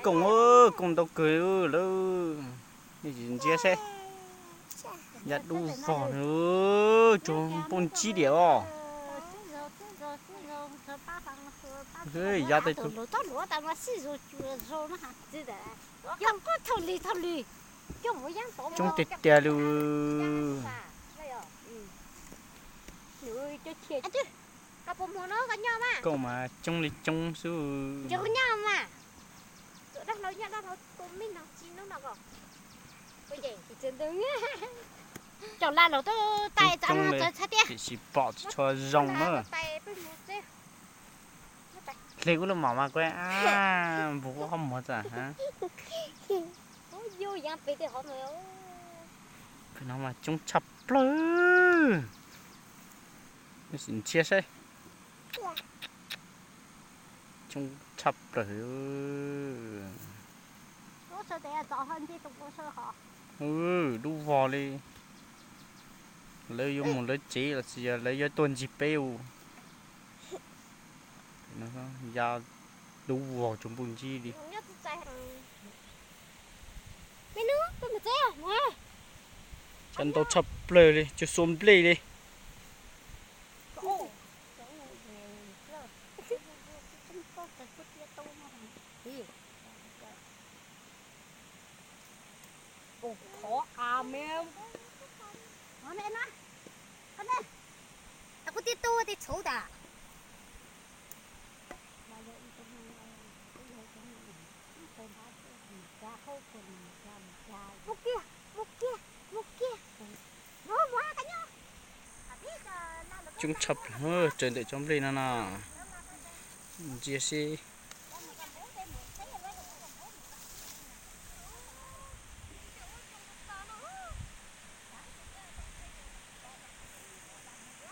Kooj, kooj ntau kawg lawm. Nej sim ntsia seb, ya dub vog na, tsuag nplooj ntsib diam os. Ya tej tug coob tiag tiag li. Kooj mas coob li coob xwb. Coob li, tiam sis pom tsis tshua zoo na. Hle kuv lub mom mas kuv npus kuv qhov muag txav. Pem no mas coob tshaj plaws. Sim ntsia saib. Coob tshaj plaws. Dub vog li. Lawv yuav mus lawv tsev los sis yog lawv yuav tuaj ncig peb ua. Ya dub vog tsuag nplooj ntsib li. Cov ntau tshaj plaws li, tsuas xuas nplej li. Coob tshaj plaws, raws ntawm cov nplej no no. Ntsia seb.